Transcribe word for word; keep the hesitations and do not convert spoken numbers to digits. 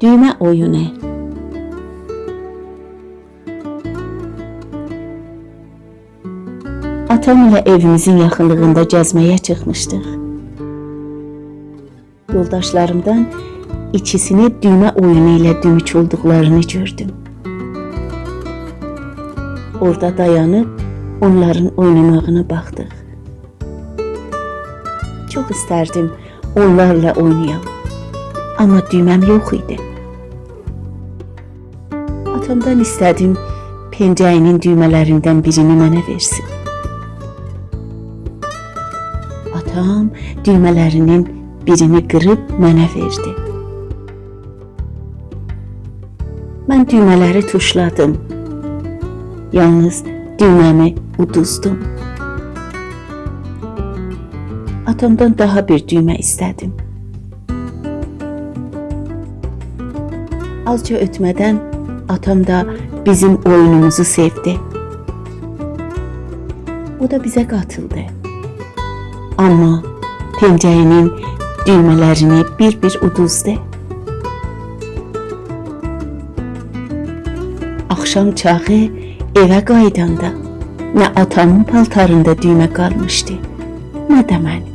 دویمه اویونو. آتام ایله ائویمیزین یاخینلیغیندا گزمه‌یه چیخمیشدیق. یولداشلاریمدان ایکیسینی دویمه اویونو ایله دوموک اولدوقلارینی گؤردوم. اورادا دایانیب اونلارین اویناماغینا باخدیق. چوخ ایستردیم اونلارلا اوینایام. آمما دویمه‌م یوخ ایدی. آتامدان ایسته‌دیم پئنجه‌یینین دویمه‌لریندن بیرینی منه وئرسین. آتام دویمه‌لرینین بیرینی قیریب منه وئردی. من دویمه‌لری توشلادیم. یالنیز دویمه‌می اودوزدوم. آتامدان داها بیر دویمه ایسته‌دیم. آزجا اؤتمه‌دن آتام دا بیزیم اویونوموزو سئودی. او دا بیزه قاتیلدی. آمما پئنجه‌یینین دویمه‌لرینی بیر-بیر اودوزدو. آخشام چاغی ائوه قاییداندا نه آتامین پالتاریندا دویمه قالمیشدی، نه ده منیم.